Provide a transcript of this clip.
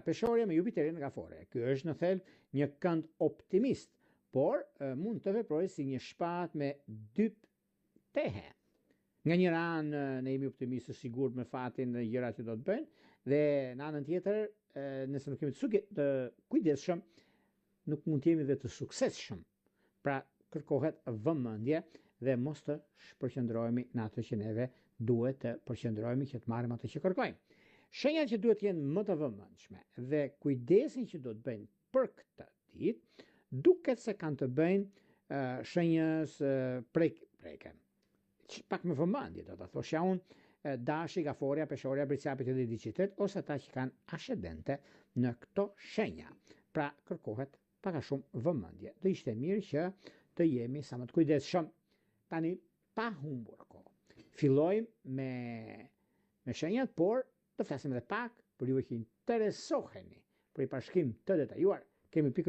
Peshorja me Jupiterin në Gaforre. Ky është në thelb një kënd optimist, por mund të veprojë si një shpatë me dy tehe. Nga njëra anë ne jemi optimistë të sigurt me fatin dhe gjërat që do të bëjnë, dhe në anën tjetër, nëse nuk jemi të, të kujdesshëm, nuk mund të jemi dhe të suksesshëm. Pra, kërkohet vëmendje dhe mos të shpërqendrohemi në atë që neve duhet të përqendrohemi që të marrim atë që kërkojmë. Shenjat që duhet të jenë më të vëmendshme dhe kujdesin që do të bëjnë për këtë ditë, duket se kanë të bëjnë uh, shenjës uh, prek, preke. Pak më vëmendje, do ta thoshja unë, Dashi, Gaforja, Peshorja, Bricjapit dhe Diçitret, ose ata që kanë ascendente në këto shenja. Pra, kërkohet pak a shumë vëmendje. Do ishte mirë që të jemi sa më të kujdesshëm. Tani, pa humbur kohë. Fillojmë me me shenjat, por të flasim edhe pak për juve që interesoheni për një parashikimi të detajuar. Kemi pikërisht.